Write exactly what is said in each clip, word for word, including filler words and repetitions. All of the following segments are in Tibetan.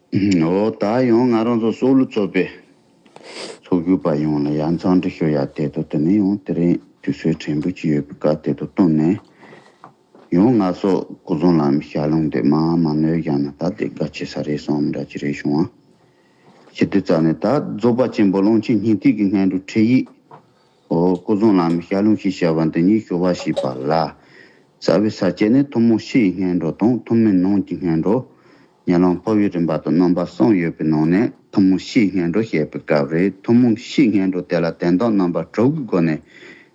འོ་ད་ཡང་ང་རང་ཚོ་སྲོག་བླུ་ཚོགས་པའི་ཚོགས་ཞུགས་པ་ཡོངས་ལ་ཡ་འཚམས་འདྲི་ཞུ་ཡ་དེ་དང་དེ་ནས་ཡང་དེ་རིང་དུས་ཚོད་ཕྲན་བུ་ཅིག་ཡོད་པའི་སྐབས་དེ་དང་བསྟུན་ནས། ཡང་ང་ཚོ་སྐུ་གཟུགས་ལམ་ཞལ་ལུང་དེ་མ་མ་ནོར་བཞག་ན་ད་དེ་དགའ་ཆེ་ས་རེད་བསམ་འདྲ་ཅིག་རེད་བྱུང་ཨ། ཞེ་དུས་ཙམ་ནས་ད་རྫོགས་པ་ཆེན་པོ་ཀློང་ཆེན་སྙིང་ཐིག་གི་སྔོན་འགྲོ་ཁྲིད་ཡིག་འོ་སྐུ་གཟུགས་ལམ་ཞལ་ལུང་ཞེས་བྱ་བ་འདི་ཉིད་ཞུ་བ་ཞེས་པ་ལ། རྩ་བའི་ས་བཅད་ནི་ཐུན་མོང་སྤྱིའི་སྔོན་འགྲོ་དང་ཐུན་མིན་ནང་གི་སྔོན་འགྲོ། ཉམས་ལེན་འཕོ་བའི་རིམ་པ་དང་རྣམ་པ་གསུམ་ཡོད་པའི་ནང་ནས་ཐུན་མོང་སྤྱིའི་སྔོན་འགྲོ་བཤད་པའི་སྐབས་རེད། ཐུན་མོང་སྤྱིའི་སྔོན་འགྲོ་དེ་ལ་དོན་དག་རྣམ་པ་དྲུག་གི་སྒོ་ནས་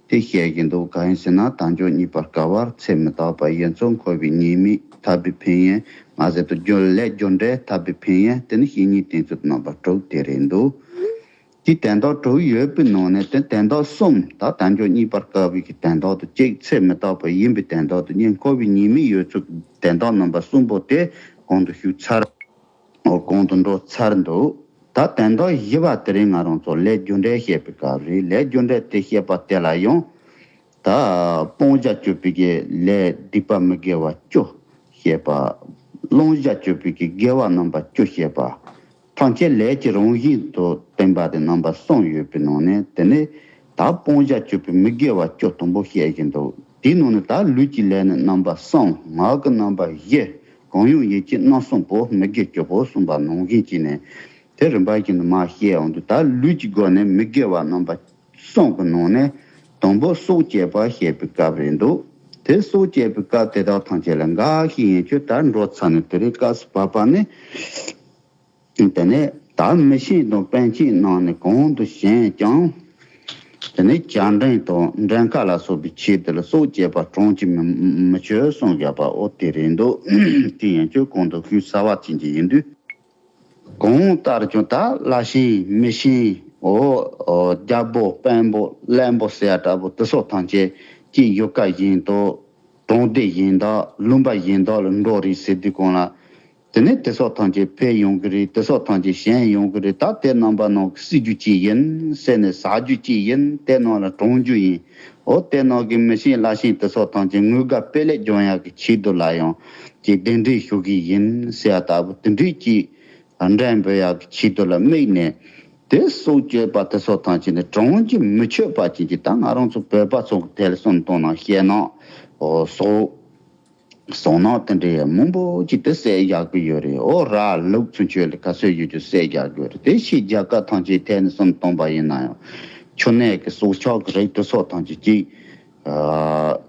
དེ་བཤད་ཀྱི་འདུག་གང་ཡིན་ཟེར་ན་དལ་འབྱོར་རྙེད་པར་དཀའ་བར་ཚེ་མི་རྟག་པ་ཡིན་ཚུལ་འཁོར་བའི་ཉེས་དམིགས་ཐར་པའི་ཕན་ཡོན་མ་ཟད་དུ་རྒྱུ་ལས་རྒྱུ་འབྲས་ཐར་པའི་ཕན་ཡོན་དེ་ནི་བཤེས་གཉེན་བསྟེན་ཚུལ་རྣམ་པ་དྲུག་དེ་རེད་འདུག་དེ་དོན་དག་དྲུག་ཡོད་པའི་ནང་ནས་དེ་དོན་དག་གསུམ་ད་དལ་འབྱོར་རྙེད་པར་དཀའ་བའི་གི་དོན་དག་དང་གཅིག་ཚེ་མི་རྟག་པ་ཡིན་པའི་དོན་དག་དང་གཉིས་འཁོར་བའི་ཉེས་དམིགས་ཡོད་ཚུལ་གྱི་དོན་དག་རྣམ་པ་གསུམ་པོ་དེ་གོང་དུ་ཞུས་ཚར། འོ་གོང་དུ་འགྲོ་ཚར་འདུག་ད་དོན་དག་བཞི་པ་དེ་རིང་ང་རང་ཚོ་ལས་རྒྱུ་འབྲས་བཤད་པའི་སྐབས་རེད། ལས་རྒྱུ་འབྲས་དེ་བཤད་པ་དེ་ལ་ཡང་ད་སྤང་བྱ་སྤྱོད་པའི་གི་ལས་སྡིག་པ་མི་དགེ་བ་བཅུ་བཤད་པ། བླང་བྱ་སྤྱོད་པའི་གི་དགེ་བ་རྣམ་པ་བཅུ་བཤད་པ། ཐམས་ཅད་ལས་ཀྱི་རང་བཞིན་དུ་བསྟན་པ་དེ་རྣམ་པ་གསུམ་ཡོད་པའི་ནང་ནས་དེ་ནས་ད་སྤང་བྱ་སྤྱོད་པའི་མི་དགེ་བ་བཅུ་དང་པོ་བཤད་བཞིན་འདུག་དེའི་ནང་ནས་ད་ལུས་ཀྱི་ལས་ནི་རྣམ་པ་གསུམ། ངག་གི་རྣམ་པ་བཞི། གང་ཡིན་ཡིད་ཀྱི་རྣམ་གསུམ་པོ། མི་དགེ་བཅུ་པོ་གསུངས་པ་ནང་བཞིན་བྱས་ནས་དེ་རིམ་པ་བཞིན་དུ་མར་བཤད་འོང་དུས་ད་ལུས་ཀྱི་སྒོ་ནས་མི་དགེ་བ་རྣམ་པ་གསུམ་གྱི་ནང་ནས་དང་པོ་སྲོག་བཅད་པ་བཤད་པའི་སྐབས་རེད་འདུག་དེ་སྲོག་བཅད་པའི་སྐབས་དེ་དག་ཐམས་ཅད་ལ་འགའ་ཞིག་ཡིན་ཆོས་ལྟར་འགྲོ་ཚར་ནས་དེ་རིང་སྐབས་སུ་བབ་པ་ནི། དེ་ནས་ད་མི་ཤེས་དང་པཎ་ཆེན་རྣམས་ནི་གོང་དུ་བཞིན་ཀྱང་། དེ་ནས་བྱ་འདྲེན་དང་འདྲེན་ཁ་ལ་སོགས་པའི་ཆེད་དུ་ལ་སྲོག་བཅད་པ་གྲངས་ཀྱིས་མི་མི་ཆོད་གསུངས་བཞག་པ་འོ་དེ་རེད་འདུག་དེ་ཡན་ཆོད་གོང་དུ་ཞུས་ཚར་བ་ཅན་གྱི་ཡིན་དུས། གོང་ལྟར་ཀྱང་ད་བླ་ཆེན་མི་ཆེན་འོ་རྒྱལ་པོ་དཔོན་པོ་བློན་པོ་ཟེར་ཡ་འདྲ་པོ་དེ་སོགས་ཐམས་ཅད་ཀྱི་ཡུལ་ཀ་བཞིན་དུ་གྲོང་སྡེ་གཞན་དག་ལུང་པ་གཞན་དག་ལ་འགྲོ་རེད་ཟེར་དུས་གོང་ལ། དེ་ནས་དེ་སོགས་ཐམས་ཅད་ཕེབས་ཡོང་གི་རེད། དེ་སོགས་ཐམས་ཅད་བཞེངས་ཡོང་གི་རེད། ད་དེ་རྣམ་པ་རྣམས་ཀྱི་སྲིད་རྒྱུ་ཅིག་ཡིན་ཟེར་ནས་ཟ་རྒྱུ་ཅིག་ཡིན། དེ་རྣམས་ལ་གྲོང་རྒྱུ་ཡིན། འོ་དེ་རྣམས་ཀྱི་མི་ཆེན་བླ་ཆེན་དེ་སོགས་ཐམས་ཅད་དངུལ་དགའ་དཔེ་ལེགས་སྦྱོང་ཡག་གི་ཆེད་དུ་ལ་ཡང་ཅིག་གདན་འདྲེན་ཞུ་གི་ཡིན་ཟེར་ཡ་ལྟ་བུ་དེ་འདྲའི་ཅིག་འདྲེན་འབུལ་ཡག་གི་ཆེད་དུ་ལ་དམིགས་ནས་དེ་སྲོག་གཅོད་པ་དེ་སོགས་ཐམས་ཅད་ནི་གྲངས་ཀྱིས་མི་ཆོད་པ་ཅན་གྱི་ད་ང་རང་ཚོ་བོད་པ་ཚོ་གི་ཐད་ལ་སོང་དོན་ན་བཤད་ན་འོ་སོག་སོང་ན་དེ་འདྲའི་མང་པོ་ཅིག་དེ་བསད་བཞག་གི་ཡོད་རེད། འོ་ར་ལུག་ཚུན་ཆོད་ལ་ག་ཚོད་ཡོད་རྒྱུ་བསད་བཞག་གི་ཡོད་རེད། དེ་ཕྱིའི་རྒྱལ་ཁབ་ཐམས་ཅད་ཐད་ནས་བསམ་བཏང་པ་ཡིན་ན་ཡང་ཁྱོ་ནས་ཀྱི་སྲོག་ཆགས་ཀྱི་རིགས་དེ་སོགས་ཐམས་ཅད་ཅིག་ཨ་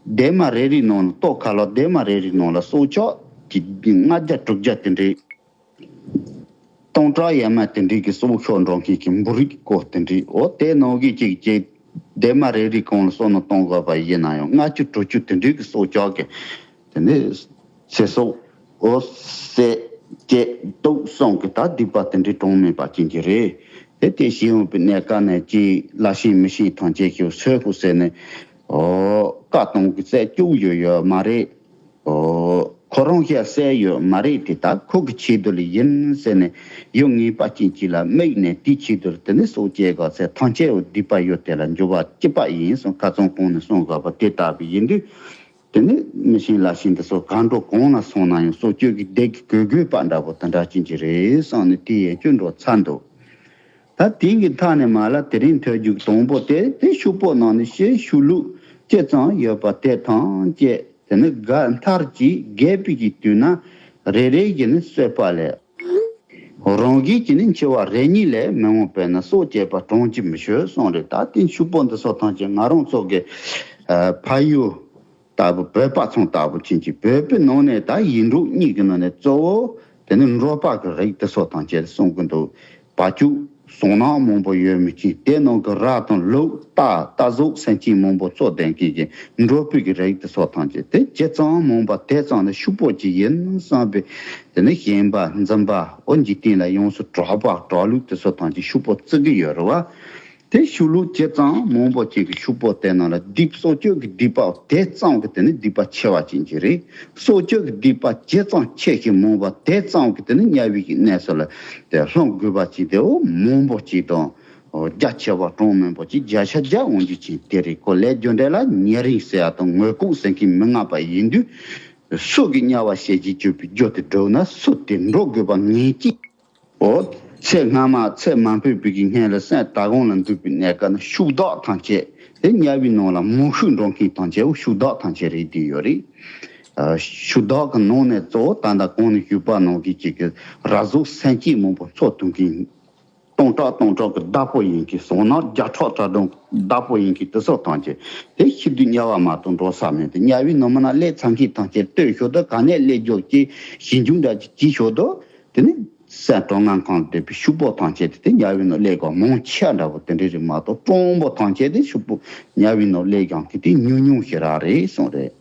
སྡེར་མ་རེ་རེའི་ནང་ལ་ལྟོ་ཁ་ལོ་སྡེར་མ་རེ་རེའི་ནང་ལ་སྲོག་ཆགས་ཀྱི་ལྔ་བརྒྱ་དྲུག་བརྒྱ་དེ་འདྲའི། སྟོང་ཕྲག་ཡས་མས་དེ་འདྲའི་གི་སྲོག་ཆགས་འགྲོ་མཁན་གྱི་འབུ་རིགས་སྐོར་དེ་འདྲའི་འོ་དེ་ནང་གི་གཅིག་གཅིག་སྡེར་མ་རེ་རེའི་གོང་ལ་སོ་ནོ་གཏོང་དགོས་པ་ཡིན་ན་ཡང་ལྔ་བཅུ་དྲུག་ཅུ་དེ་འདྲའི་གི་སྲོག་ཆགས་ཀྱི་དེ་ནས་ཚེ་སྲོག་འོ་བསད་བཅད་གཏུབ་གསུམ་གི་ད་སྡིག་པ་དེ་འདྲའི་གྲངས་མེད་པ་ཅན་གྱི་རེད། དེ་དེ་བྱེད་འོང་པའི་གནས་སྐབས་ནས་ཀྱི་བླ་ཆེན་མི་ཆེན་ཐམས་ཅད་ཀྱི་ཚོད་དཔག་ཟེར་ནས་འོ་བཀའ་གཏོང་གི་རྩད་བཅུག་ཡོད་ཡོད་མ་རེད། ཨོ། ཁོ་རང་ཤ་བསད་ཡོད་མ་རེད་དེ་ད་ཁོ་གི་ཆེད་དུ་ལ་ཡིན་ཟེར་ནས་ཡོད་ངེས་པ་ཅན་གཅིག་ལ་དམིགས་ནས་དེའི་ཆེད་དུ་ལ་དེ་ནི་སྲོག་བཅད་དགོས་ཟེར་ཐམས་ཅད་འོ་སྡིག་པ་ཡོད་དེ་ལ་འགྱུར་བ་སྐྱེད་པ་ཡིན་གསུངས་ཁ་ཚང་གོང་ནས་གསུངས་དགོས་པ་དེ་ལྟ་བུ་ཡིན་དུས་དེ་ནི་མི་ཤེས་ལ་ཤེས་འདི་སོགས་གང་འགྲོ་གང་ལ་སོང་ན་ཡང་སྲོག་གཅོད་ཀྱི་སྡེ་གི་གོས་གོས་པ་འདྲ་པོ་དེ་འདྲ་ཅན་གྱི་རེད་གསུངས་ནས་དེ་ཡན་ཆོད་འགྲོ་ཚར་འདུག་ད་དེང་གི་མཐའ་ནས་མ་ལ་དེ་རིང་ཐོས་རྒྱུ་དང་པོ་དེ་དེ་ཤུག་པོ་ནང་ནས་ཤེས་ཤུག་ལུགས་ཅི་ཙམ་ཡོད་པ་དེ་ཐམས་ཅད་དེ་ནི་ག་མཐར་གྱིས་རྒས་པའི་གི་དུས་ན་རེ་རེ་བཞིན་ནི་གསོད་པ་ལས། རང་གིས་ཀྱི་ནི་འཆི་བ་རེ་གཉིས་ལས་མི་འོང་པས་ན་སྲོག་བཅད་པ་གྲངས་ཀྱིས་མི་ཆོད་གསུངས་རེད། ད་དེ་ཤུག་པོ་འདི་སོགས་ཐམས་ཅད་ང་རང་ཚོ་གི་ཕ་ཡུལ། ལྟ་བུ་བོད་པ་ཚང་ལྟ་བུ་ཕྱིན་ཅི་བོད་པའི་ནང་ནས་ད་ཡིག་འབྲུ་གཉིས་ཀྱི་ནང་ནས་གཙོ་བོ་དེ་ནི་འབྲོག་པ་གི་རིགས་དེ་ཚོ་དང་བཅས་གསུང་གི་འདུག་བ་ཕྱུགས་ཟོང་ནག་མང་པོ་ཡོད་མི་ཅིག་དེ་ནང་གི་ར་དང་ལུག་རྟ་རྟ་ཟོག་སེམས་ཅན་མང་པོ་གཙོ་ལྡན་མཁན་གྱི་འབྲོག་པའི་གི་རིགས་དེ་ཚོ་དང་བཅས་དེ་ཇི་ཙམ་མང་པ་དེ་ཙམ་ནི་ཕྱུག་པོ་ཅིག་ཡིན་བསམ་པའི་དེ་ནི་ཞེན་པ་འཛུམ་པ་འོ་འཇིག་རྟེན་ལ་ཡོངས་སུ་གྲགས་པ་གྲགས་ལུགས་དེ་ཚོ་དང་བཅས་ཕྱུག་པོ་བརྩི་གི་ཡོད་རེད་བ། དེ་ཤུག་ལུགས་ཇི་ཙམ་མང་པོ་ཅིག་གི་ཤུག་པོ་དེ་ནང་ལ་སྡིག་སྲོག་གཅོད་ཀྱི་སྡིག་པ་དེ་ཙམ་གྱི་དེ་ནི་སྡིག་པ་ཆེ་བ་ཅན་གྱི་རེད། སྲོག་གཅོད་ཀྱི་སྡིག་པ་ཇི་ཙམ་ཆེ་ཞིང་མང་བ་དེ་ཙམ་གྱི་དེ་ནི་དམྱལ་བའི་གི་གནས་སུ་ལ་དེ་ལྷུང་དགོས་པ་ཅིག་དེ་འོ་མང་པོ་ཅིག་དང་། འོ་རྒྱ་ཆེ་བ་གྲངས་མང་པོ་ཅིག་བརྒྱ་ཆ་བརྒྱ་འོང་རྒྱུ་ཅན་དེ་རེད། ཁོ་ལས་རྒྱུ་འབྲས་ལ་ཉེ་རིང་ཟེར་ཡ་དང་ངོས་ལྐོག་ཟེར་མཁན་མི་མངའ་བ་ཡིན་དུས། སུ་གི་དམྱལ་བ་ཞལ་གྱིས་བཅུག་པའི་རྒྱུ་དེ་བསྒྲུབས་ན་སུ་དེ་འགྲོ་དགོས་པ་ངེས་ཀྱིས། འོ། ཚེ་སྔ་མ་ཚེ་མ་འཕོས་པའི་གི་སྔོན་ལ་སེམས་དལ་འགོང་ལ་འདུག་པའི་གནས་སྐབས་ན་ཤུགས་བདག་ཐམས་ཅད་དེ་དམྱལ་བའི་ནང་ལ་མང་ཤོས་འགྲོ་མཁན་ཐམས་ཅད་འོ་ཤུགས་བདག་ཐམས་ཅད་རེད་བསྡད་ཡོད་རེད། ཨ། ཤུགས་བདག་གི་ནང་ནས་གཙོ་བོ་ད་ལྟ་གོང་ནས་ཞུས་པ་ནང་བཞིན་གཅིག་གི་ར་ཟུག་སེམས་ཅན་མང་པོ་འཚོ་ཐུབ་མཁན། སྟོང་ཕྲག་སྟོང་ཕྲག་གི་བདག་པོ་ཡིན་མཁན། བསོད་ནམས་བརྒྱ་ཕྲག་བརྒྱ་ཕྲག་བདག་པོ་ཡིན་མཁན་དེ་ཚོ་ཐམས་ཅད་དེ་ཤི་དུས་དམྱལ་བ་མ་གཏོགས་འགྲོ་ས་མེད་དེ། དམྱལ་བའི་ནང་མ་ན་སླེབས་ཚར་མཁན་ཐམས་ཅད་ལྟོས་ཤོག་དང་ག་ནས་སླེབས་རྒྱུ་ཅི་ཞིབ་འཇུག་འདྲ་ཅིག་བྱེད་ཤོག་དང་། དེ་ནི་སེམས་དྲང་ངང་གང་བསྡད་པའི་ཕྱུག་པོ་ཐམས་ཅད་དེ་དེ་དམྱལ་བའི་ནང་སླེབས་ག་མང་ཆེ་འདྲ་པོ་དེ་འདྲ་རེད་མ་གཏོགས་སྤྲང་པོ་ཐམས་ཅད་དེ་ཕྱུག་པོ་དམྱལ་བའི་ནང་སླེབས་ཀྱང་གི་དེ་ཉུང་ཉུང་ཞིག་རང་རེད་གསུངས་རེད།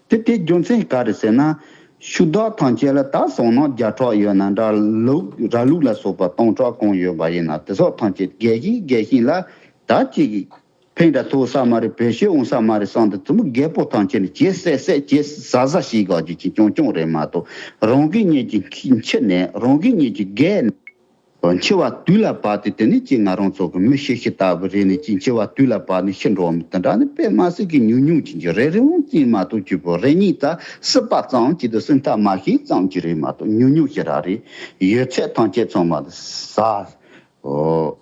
དེ་དེ་རྒྱུ་མཚན་ག་རེ་ཟེར་ན། ཤུགས་བདག་ཐམས་ཅད་ལ་ད་བསོད་ནམས་བརྒྱ་ཕྲག་ཡོད་ན་འདྲ། ལུག་ར་ལུག་ལ་སོགས་པ་སྟོང་ཕྲག་གང་ཡོད་པ་ཡིན་ན་དེ་ཚོ་ཐམས་ཅད་རྒས་ཤིང་རྒས་ཤིང་ལ་ད་ཅིག་ཕན་འདྲ་ཐོགས་ས་མ་རེད། བེད་སྤྱོད་འོང་ས་མ་རེད་བསམ་དུས་དེ་མོ་རྒད་པོ་ཐམས་ཅད་ནི་ཇེ་བསད་བསད་ཇེ་ཟ་ཟ་ཞིག་ག་རྒྱུ་ཅིག་ཅུང་ཅུང་རེད་མ་གཏོགས། རང་གི་ཉིད་ཀྱི་འཆི་ནས་རང་གི་ཉིད་ཀྱི་རྒས་ནས། འཆི་བ་དུས་ལ་བབ་སྟེ་དེ་ནི་ཅིག་ང་རང་ཚོ་གི་མི་ཤི་ཤི་ལྟ་བུ་རེད་ནི་ཅིག་འཆི་བ་དུས་ལ་བབ་ནི་ཤི་འགྲོ་མི་དེ་འདྲ་ནི་དཔེ་མ་སྲིད་ཀྱི་ཉུང་ཉུང་ཅིག་གི་རེ་རེ་བོ་ཙམ་མ་གཏོགས་གཅིག་པོ་རེ་གཉིས་ད་སྲིད་པ་ཙམ་གཅིག་ཏུ་སྲིད་མཐའ་མ་ཤེས་ཙམ་གཅིག་རེད་མ་གཏོགས་ཉུང་ཉུང་ཞིག་ར་རེད། ཡོད་ཚད་ཐམས་ཅད་ཚང་མ་ཟ། ཨོ།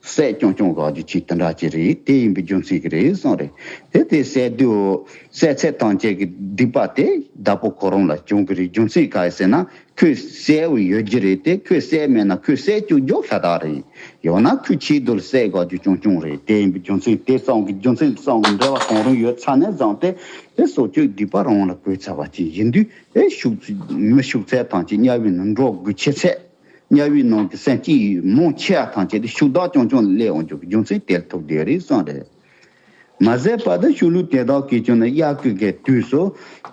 བསད་ཀྱང་ཀྱང་ག་རྒྱུ་ཅིག་དེ་འདྲ་ཅིག་རེད། དེ་ཡིན་པའི་རྒྱུ་མཚན་གྱིས་རེད་གསུངས་རེད། དེ་དེ་བསད་དུས་བསད་ཚད་ཐམས་ཅད་ཀྱི་སྡིག་པ་དེ་བདག་པོ་ཁོ་རང་ལ་བྱུང་གི་རེད། རྒྱུ་མཚན་ག་རེ་ཟེར་ན། ཁོས་བསད་འོས་ཡོད་ཀྱི་རེད་དེ། ཁོས་བསད་མེད་ན་ཁོས་བསད་བཅུག་རྒྱུ་ཤ་སྟག་རེད། ཡང་ན་ཁོས་ཆེད་དུ་བསད་དགོས་རྒྱུ་རྐྱང་རྐྱང་རེད། དེ་ཡིན་པའི་རྒྱུ་མཚན་དེ་ཙམ་གྱི་རྒྱུ་མཚན་ཙམ་གྱི་འབྲེལ་བ་གང་རུང་ཡོད་ཚར་ནས་བཟུང་སྟེ། དེ་སྲོག་གཅོད་སྡིག་པ་རང་ལ་གོས་ཚར་བ་ཅིག་ཡིན་དུས། དེ་ཤུགས་མི་ཤུགས་ཚད་ཐམས་ཅད་དམྱལ་བའི་ནང་འགྲོ་དགོས་ཆེ་ཚད། དམྱལ་བའི་ནང་གི་སེམས་ཅན་མང་ཆེ་བ་ཐམས་ཅད་དེ་ཤུགས་བདག་རྐྱང་རྐྱང་ལ་སླེབས་འོང་རྒྱུ་གི་རྒྱུ་མཚན་དེར་ཐུག་བསྡད་རེད་གསུངས་རེད། མ་ཟད་པ་དེ་ཤུལ་ལུས་དེ་དག་གིས་ཀྱང་ནི་དབྱར་ཁའི་གི་དུས་སུ་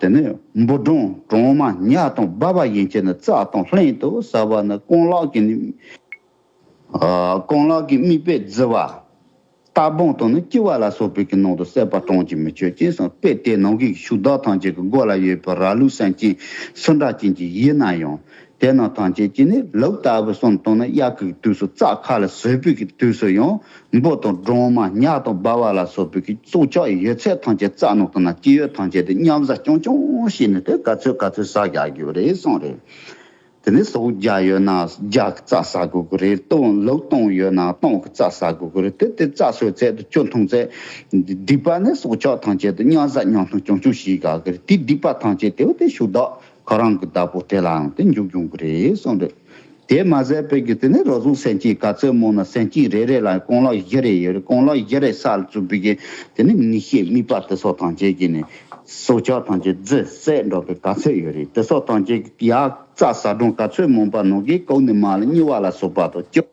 དེ་ནི་འབུ་སྦྲང་གྲང་མ་ཉ་དང་སྦལ་པ་ཡན་ཆད་ནི་རྩྭ་དང་ལྷན་དུ་ཟ་བ་ནི་རྐང་ལག་གི་ནི། ཨ། རྐང་ལག་གི་རྨིག་པས་བརྫི་བ། རྟ་སྦོམ་དང་ནི་ལྕི་བ་ལ་སོགས་པའི་གི་ནང་དུ་བསད་པ་གྲངས་ཀྱིས་མི་ཆོད་ཅིང་གསུངས། དཔེ་དེ་ནང་གི་ཤུགས་བདག་ཐམས་ཅད་ཀྱི་མགོ་ལ་ཡོད་པའི་ར་ལུག་སེམས་ཅན་སུ་འདྲ་ཅན་གྱི་ཡིན་ན་ཡང་། དེ་རྣམས་ཐམས་ཅད་ཀྱིས་ནི་ལུག་ལྟ་བུ་བསམ་བཏང་ན། དབྱར་ཁའི་དུས་སུ་རྩྭ་ཁ་ལ་ཟོས་པའི་གི་དུས་སུ་ཡང་འབུ་དང་སྦྲང་མ་ཉ་དང་སྦལ་པ་ལ་སོགས་པའི་གི་སྲོག་ཆགས་ཡོད་ཚད་ཐམས་ཅད་རྩྭ་ནང་དུ་ན་སྐྱེ་ཡོད་ཐམས་ཅད་དེ་མཉམ་བཟའ་རྐྱང་རྐྱང་བྱས་ནས་དེ་ག་ཚོད་ག་ཚོད་ཟ་རྒྱག་རྒྱུ་རེད་གསུངས་རེད། དེ་ནས་སྲོག་བརྒྱ་ཡོད་ན་བརྒྱ་གི་རྩྭ་ཟ་དགོས་ཀྱི་རེད། སྟོང་ལུག་སྟོང་ཡོད་ན་སྟོང་གི་རྩྭ་ཟ་དགོས་ཀྱི་རེད། དེ་དེ་རྩྭ་ཟོས་ཚད་དེ་ཆུ་འཐུང་ཚད། སྡིག་པ་ནི་སྲོག་ཆགས་ཐམས་ཅད་དེ་མཉམ་བཟའ་མཉམ་འཐུང་རྐྱང་རྐྱང་བྱེད་དགོས་ཀྱི་རེད། དེ་སྡིག་པ་ཐམས་ཅད་དེ་བ་དེ་ཤུགས་བདག་ཁོ་རང་གི་བདག་པོ་དེ་ལའང་དེ་འཇུག་ཡོང་གི་རེད་གསུངས་རེད། དེ་མ་ཟད་པའི་གི་དེ་ནི་ར་ཟུག་སེམས་ཅན་ག་ཚོད་མང་ན་སེམས་ཅན་རེ་རེ་ལ་རྐང་ལག་བཞི་རེ་ཡོད་རེད། རྐང་ལག་བཞི་རེ་ས་ལ་བཙུགས་པའི་གི་དེ་ནི་ནི་ཤེད་རྨིག་པ་དེ་སོགས་ཐམས་ཅད་ཀྱིས་ནི་སྲོག་ཆགས་ཐམས་ཅད་བརྫི་བསད་འགྲོ་གི་ག་ཚོད་ཡོད་རེད། དེ་སོགས་ཐམས་ཅད་ཀྱི་ཡ། རྩྭ་ཟ་གྲངས་ག་ཚོད་མང་པ་ནང་གི་གོང་ནས་མར་ལ་རྙིལ་བ་ལ་སོགས་པ་དང་ལྕི།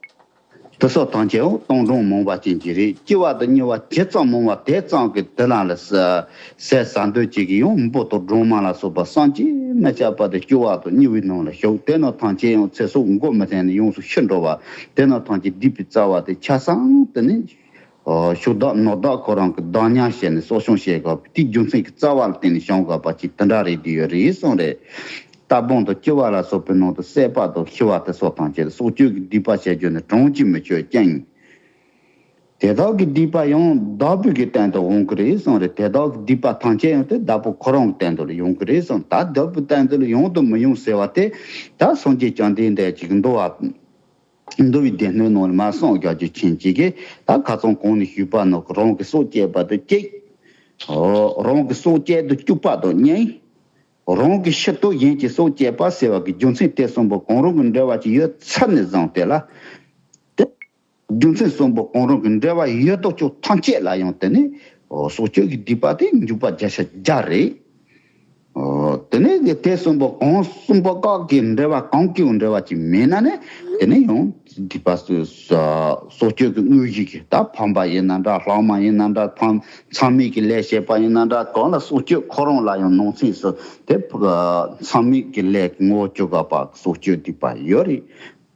དེ་སོགས་ཐམས་ཅད་འོ་གཏོང་གྲངས་མང་བ་ཅན་གྱི་རེད། ལྕི་བ་དང་རྙིལ་བ་ཇི་ཙམ་མང་བ་དེ་ཙམ་གྱི་དེ་ལ་ལ་ཟ་ཟ་འདོད་ཅིག་གི་ཡང་འབུ་དང་སྦྲང་མ་ལ་སོགས་པ་བསམ་གྱིས་མི་ཁྱབ་པ་དེ་ལྕི་བ་དང་རྙིལ་བའི་ནང་ལ་ཞུགས། དེ་རྣམས་ཐམས་ཅད་ཡང་ཚེ་སྲོག་མགོ་མི་ཐོན་ནས་ཡོངས་སུ་ཤི་འགྲོ་བ། དེ་རྣམས་ཐམས་ཅད་སྡིག་པའི་རྩ་བ་དེ་ཆ་ཚང་དེ་ནི། ཨོ། ཤུགས་བདག་ནོར་བདག་ཁོ་རང་གི་བདག་ཉར་བྱས་ནས་གསོ་སྐྱོང་བྱེད་དགོས་པ་དེའི་རྒྱུ་མཚན་གྱི་རྩ་བ་ལ་བརྟེན་ནས་བྱུང་དགོས་པ་ཅིག་དེ་འདྲ་རེད་དེ་ཡོད་རེད་གསུངས་རེད། རྟ་སྦོམ་དང་ལྕི་བ་ལ་སོགས་པའི་ནང་དུ་བསད་པ་དང་ཤི་བ་དེ་སོགས་ཐམས་ཅད་སྲོག་གཅོད་ཀྱི་སྡིག་པ་བྱེད་རྒྱུ་ནི་གྲངས་ཀྱིས་མི་ཆོད་ཅིང་། དེ་དག་གི་སྡིག་པ་ཡང་བདག་པོའི་གི་སྟེང་དུ་འོང་གི་རེད་གསུངས་རེད། དེ་དག་གི་སྡིག་པ་ཐམས་ཅད་ཡང་དེ་བདག་པོ་ཁོ་རང་གི་སྟེང་དུ་ཡོང་གི་རེད་གསུངས། ད་བདག་པོའི་སྟེང་དུ་ཡོང་དང་མི་ཡོང་ཟེར་བ་དེ་ད་སངས་རྒྱས་བཅོམ་ལྡན་འདས་ཀྱི་འདུལ་བ། འདུལ་བའི་སྡེ་སྣོད་ནང་ལ་མར་གསུངས། རྒྱལ་སྲས་ཆེན་གཅིག་གིས་ད་ཁ་སང་གོང་ནས་ཞུས་པ་ནང་གི་རང་གི་སྲོག་བཅད་པ་དང་གཅིག་ཨོ། རང་གི་སྲོག་བཅད་དུ་བཅུག་པ་དང་གཉིས། རང་གི་ཕྱི་དང་གཞན་གྱི་སྲོག་བཅད་པ་ཟེར་བ་གི་རྒྱུ་མཚན་དེ་གསུམ་པོ་གང་རུང་གི་འབྲེལ་བ་ཅིག་ཡོད་ཚར་ནས་བཟུང་སྟེ་ལ། དེ་རྒྱུ་མཚན་གསུམ་པོ་གང་རུང་གི་འབྲེལ་བ་ཡོད་དོ་ཅོག་ཐམས་ཅད་ལ་ཡང་དེ་ནི་ཨོ། སྲོག་གཅོད་ཀྱི་སྡིག་པ་དེ་འཇུག་པ་བརྒྱ་ཆ་བརྒྱ་རེད། ཨོ། དེ་ནས་དེ་གསུམ་པོ་གང་གསུམ་པོ་བཀག་གི་འབྲེལ་བ་གང་གི་འབྲེལ་བ་ཅིག་མེད་ན་ནི་དེ་ནས་ཡང་སྡིག་པ་སོ་སོ་སོ་སོ་སོ་སྲོག་གཅོད་ཀྱི་དངོས་གཞི་གི་ད་ཕམ་པ་ཡིན་ན་འདྲ། ལྷག་མ་ཡིན་ན་འདྲ། ཕམ་མཚམས་མེད་ཀྱི་ལས་བྱེད་པ་ཡིན་ན་འདྲ། གང་ལ་སྲོག་གཅོད་ཁོ་རང་ལ་ཡང་ནང་སེམས་སུ་དེ་མཚམས་མེད་ཀྱི་ལས་ངོ་བོ་བཅུ་དགག་པ་སྲོག་གཅོད་སྡིག་པ་ཡོད་རེད།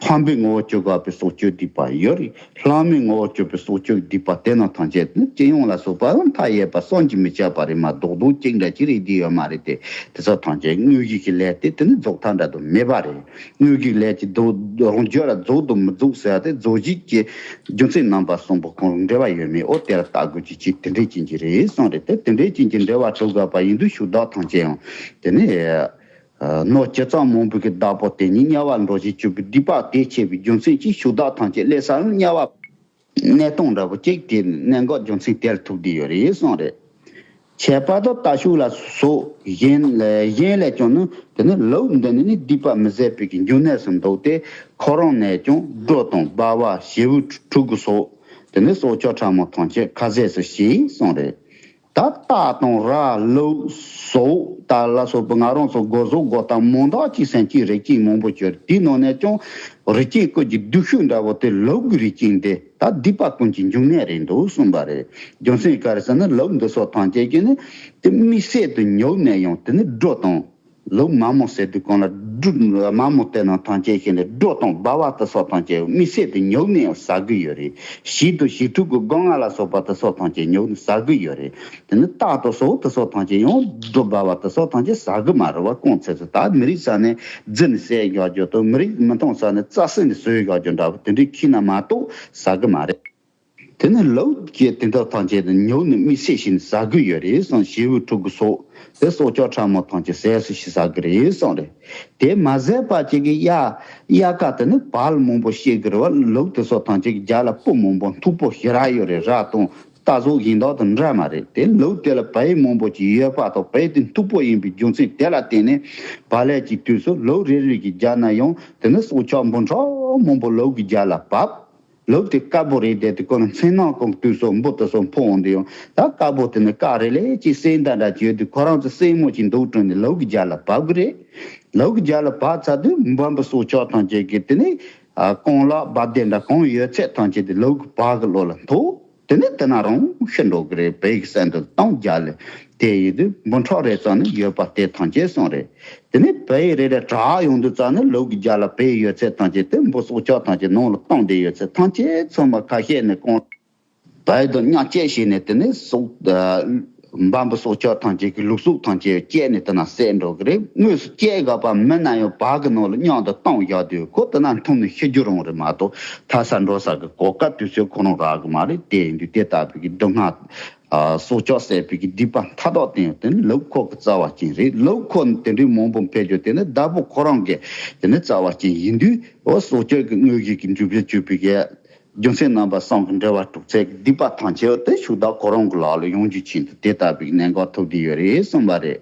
ཕམ་པའི་ངོ་བོ་བཅུ་དགག་པའི་སྲོག་གཅོད་སྡིག་པ་ཡོད་རེད། ལྷག་མའི་ངོ་བོ་བཅུ་པའི་སྲོག་གཅོད་སྡིག་པ་དེ་རྣམས་ཐམས་ཅད་ནི་སྤྱི་ཡོངས་ལ་སོགས་པ་མཐའ་ཡས་པ་བསམ་གྱིས་མི་ཁྱབ་པ་རེད་མ་གཏོགས་རྡོག་རྡོག་གཅིག་འདྲ་གཅིག་རེད་བསྡད་ཡོད་མ་རེད་དེ། དེ་ཚོ་ཐམས་ཅད་དངོས་གཞི་གི་ལས་དེ་དེ་ནི་རྫོགས་མཐའ་འདྲ་དུ་མེད་པ་རེད། དངོས་གཞི་ལས་ཀྱི་རྫོགས་རང་རྒྱུད་ལ་རྫོགས་དང་མི་རྫོགས་ཟེར་ཏེ་རྫོགས་བྱེད་ཀྱི་རྒྱུ་མཚན་རྣམ་པ་གསུམ་པོ་གང་རུང་འབྲེལ་བ་ཡོད་མེད་འོ་དེ་ལ་བལྟ་དགོས་ཀྱི་ཅིག་དེ་འདྲའི་ཅན་གྱི་རེད་གསུངས་རེད་དེ། དེ་འདྲའི་ཅན་གྱི་འབྲེལ་བ་གྲུབ་དགོས་པ་ཡིན་དུས་ཕྱོགས་བདག་ཐམས་ཅད་ཡང་དེ་ནི། ནོར་ཇི་ཙམ་མང་པོ་གི་བདག་པོ་དེ་ཉིད་དམྱལ་བར་འགྲོ་བྱེད་བཅུ་པའི་སྡིག་པ་དེ་བྱས་པའི་རྒྱུ་མཚན་གྱིས་ཕྱོགས་བདག་ཐམས་ཅད་སླེབས་ས་ནི་དམྱལ་བ་གནས་སྟངས་འདྲ་པོ་གཅིག་དེ་གནད་འགག་རྒྱུ་མཚན་དེར་ཐུག་བསྡད་ཡོད་རེད་གསུངས་རེད། ཁྱད་པར་དུ་རྟ་ཕྱུགས་ལ་སོགས་གཞན་གཞན་ལས་ཀྱང་ནི་དེ་ནི་ལུག་འདི་ནི་ནི་སྡིག་པ་མི་བཟད་པའི་གི་འབྱུང་གནས་སུ་འདུག་སྟེ། ཁོ་རང་ནས་ཀྱང་སྦྲུལ་དང་སྦལ་པ་བྱེའུ་ཕྲུ་གུ་སོགས་དེ་ནི་སྲོག་ཆགས་ཕྲ་མོ་ཐམས་ཅད་ཁ་ཟས་སུ་བྱེད་གསུངས་རེད། ད་སྟག་དང་ར་ལུག་སོགས་ད་ལ་སོགས་པའི་ང་རང་ཚོ་སྒོ་ཟོག་སྒོ་གཏམ་མང་དག་ཅིག་སེམས་ཅན་རིགས་ཅན་མང་པོ་ཡོད་དེའི་ནང་ནས་ཀྱང་རིགས་ཅན་ཀུན་གྱི་སྡུག་ཤོས་འདྲ་བོ་དེ་ལུག་གི་རིགས་ཅན་དེ་ད་སྡིག་པ་ཀུན་གྱི་འབྱུང་གནས་རེད་འདུག་གསུངས་པ་རེད། རྒྱུ་མཚན་ག་རེ་ཟེར་ན་ལུག་འདི་སོགས་ཐམས་ཅད་ཀྱིས་ནི་དེ་དམིགས་བསལ་དུ་ཉོབ་ནས་ཡང་དེ་ནི་སྦྲུལ་དང་། ལུག་མ་མོ་ཟེར་དུས་གང་ལ་སྦྲུལ་མ་མོ་དེ་རྣམས་ཐམས་ཅད་ཀྱིས་ནི་སྦྲུལ་དང་སྦལ་པ་དེ་སོགས་ཐམས་ཅད་དམིགས་བསལ་དུ་ཉོབ་ནས་ཟ་གི་ཡོད་རེད། བྱིའུ་དང་བྱིའུ་ཕྲུག་གི་སྒོ་ང་ལ་སོགས་པ་དེ་སོགས་ཐམས་ཅད་ཉོབ་ནས་ཟ་གི་ཡོད་རེད། དེ་ནི་སྟག་དང་སོགས་དེ་སོགས་ཐམས་ཅད་ཡང་སྦྲུལ་སྦལ་པ་དེ་སོགས་ཐམས་ཅད་ཟ་གི་མ་རེད་བ། གང་ཚེ་ཚོ་ད་མི་རིགས་ས་ནས་རྫི་ནས་བསད་རྒྱག་རྒྱུ་དང་མི་རིགས་མི་མཐོང་ས་ནས་རྩྭ་ཟེ་ནས་ཟོས་རྒྱག་རྒྱུ་འདྲ་བོ་དེ་འདྲའི་ཁྱི་ན་མ་གཏོགས་ཟ་གི་མ་རེད། དེ་ནི་ལུག་གི་དེ་དག་ཐམས་ཅད་དུ་ཉོབ་ནས་དམིགས་བསལ་བྱས་ནས་ཟ་གི་ཡོད་རེད་གསུངས། བྱེའུ་ཕྲུ་གུ་སོགས་དེ་སྲོག་ཆགས་ཕྲ་མོ་ཐམས་ཅད་ཟས་སུ་ཞིག་ཟ་གི་རེད་གསུངས་རེད། དེ་མ་ཟད་པ་ཅིག་གི་གཡག་གཡག་ཀ་དེ་ནི་བལ་མང་པོ་བཤད་གི་རེད་བ། ལུག་དེ་སོགས་ཐམས་ཅད་ཀྱི་རྒྱབ་ལ་སྤུ་མང་པོ་མཐུག་པོ་ཞེ་དྲག་ཡོད་རེད། ར་དང་རྟ་ཟོག་གཞན་དག་དང་འདྲ་མ་རེད། དེ་ལུག་དེ་ལ་བལ་མང་པོ་ཅིག་ཡོད་པ་དང་བལ་དེ་མཐུག་པོ་ཡིན་པའི་རྒྱུ་མཚན་དེ་ལ་བརྟེན་ནས་བལ་ལས་ཀྱི་དུས་སུ་ལུག་རེ་རེ་གི་རྒྱབ་ན་ཡང་དེ་ནི་སྲོག་ཆགས་འབུམ་ཕྲག་མང་པོ་ལུག་གི་རྒྱབ་ལ་བབས། ལུག་དེ་དཀར་པོ་རེད་དེ། དེ་ཁོ་ན་མཚན་ནག་གང་དུས་སུ་འབུ་དེ་ཚོ་འཕུར་འོང་དུས་ཡང་ད་དཀར་པོ་དེ་ནི་དཀར་རེ་ལས་ཀྱི་སེར་མདའ་འདྲ་ཅིག་ཡོད་དུས་ཁོ་རང་ཚོ་སེར་མོ་ཅིག་འདུག་དྲན་ནས་ལུག་གི་རྒྱབ་ལ་བབས་གི་རེད། ལུག་གི་རྒྱབ་ལ་བབས་ཚར་དུས་འབུམ་པ་སྲོག་ཆགས་ཐམས་ཅད་ཀྱིས་དེ་ནི་རྐང་ལག་སྦ་དེ་འདྲ་གང་ཡོད་ཚད་ཐམས་ཅད་དེ་ལུག་གི་བལ་གི་ལོགས་ལ་འཐོར། དེ་ནི་དེ་ན་རང་ཤི་འགྲོ་གི་རེད། བལ་གི་སེམས་དུ་གཏོང་རྒྱབ་ལ་དེ་ཡིན་དུས་འབུམ་ཕྲག་རེ་ཙམ་ནི་ཡོད་པ་དེ་ཐམས་ཅད་གསུངས་རེད། དེ་ནས་བལ་རེ་རེ་དྲག་ཡོང་དུས་ཙམ་ནས་ལུག་གི་རྒྱབ་ལ་བལ་ཡོད་ཚད་ཐམས་ཅད་དེ་འབུ་སྲོག་ཆགས་ཐམས་ཅད་ནང་ལ་བཏང་བསྡད་ཡོད་ཚད་ཐམས་ཅད་ཚང་མ་ཁ་ཤས་ནས་གང་བལ་དང་མཉམ་བཅད་བྱས་ནས་དེ་ནས་སྲོག་འབའ་འབུ་སྲོག་ཆགས་ཐམས་ཅད་ཀྱི་ལུག་གཟུགས་ཐམས་ཅད་བཅད་ནས་དེ་ན་བསད་འགྲོ་གི་རེད། དངོས་སུ་བཅད་དགོས་པ་མིན་ན་ཡང་བལ་གི་ནང་ལ་མཉམ་དུ་བཏང་བཞག་དུས་ཁོ་དེ་ན་འཐུང་ནས་ཤི་རྒྱུ་རང་རེད་མ་གཏོགས་ཐར་ས་འགྲོ་ས་གི་གོ་སྐབས་དུས་ཚོད་ཁོ་རང་རག་གི་མ་རེད། དེ་ཡིན་དུས་དེ་ལྟ་བུའི་གི་སྡུག་བསྔལ། ཨ་སྲོག་ཆགས་བསད་པའི་གི་སྡིག་པ་མཐའ་དག་དེ་ཡང་དེ་ནི་ལུག་ཁོ་གི་རྩ་བ་ཅན་རེད། ལུག་ཁོ་ནི་དེ་འདྲའི་མང་པོ་འཕེལ་རྒྱུ་དེ་ནི་བདག་པོ་ཁོ་རང་གི་དེ་ནི་རྩ་བ་ཅན་ཡིན་དུས་འོ་སྲོག་གཅོད་ཀྱི་དངོས་གཞི་གི་འཇུག་པའི་སྤྱོད་པའི་གི་རྒྱུ་མཚན་རྣམ་པ་གསུམ་གྱི་འབྲེལ་བ་གྲུབ་ཚད་ཀྱི་སྡིག་པ་ཐམས་ཅད་དེ་ཕྱོགས་བདག་ཁོ་རང་གི་ལག་ལ་ཡོང་རྒྱུ་ཅན་དུ་དེ་ལྟ་བུའི་གནད་འགག་ཐུག་བསྡད་ཡོད་རེད་གསུངས་པ་རེད།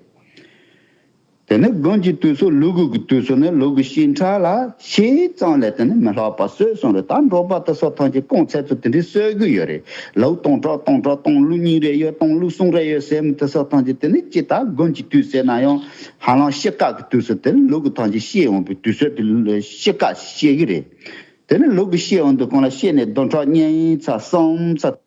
དེ་ནས་དགུན་གྱི་དུས་སུ་ལུ་གུ་གི་དུས་སུ་ནི་ལུ་གུ་ཤི་ཁྲག་ལ་ཤི་ཙམ་ལས་དེ་ནི་མི་ལྷག་པ་གསོད་གསུངས་རེད། ད་འབྲོག་པ་དེ་ཚོ་ཐམས་ཅད་རྐང་ཚད་ཚོ་དེ་འདྲའི་གསོད་གི་ཡོད་རེད། ལུག་སྟོང་ཕྲག་སྟོང་ཕྲག་སྟོང་ལུག་གཉིས་རེ་ཡོད་སྟོང་ལུག་གསུམ་རེ་ཡོད་ཟེར་མི་དེ་ཚོ་ཐམས་ཅད་དེ་ནི་ཅི་ད་དགུན་གྱི་དུས་ཟེར་ན་ཡང་ཧ་ལམ་ཤི་ཁྲག་གི་དུས་སུ་དེ་ནི་ལུ་གུ་ཐམས་ཅད་ཤི་འོང་པའི་དུས་ཚོད་དེ་ཤི་ཁྲག་ཤི་གི་རེད། དེ་ནི་ལུ་གུ་ཤི་འོང་དུས་གང་ལ་ཤི་ནས་བདུན་ཕྲག་གཉིས་ཚར་གསུམ་ཚར།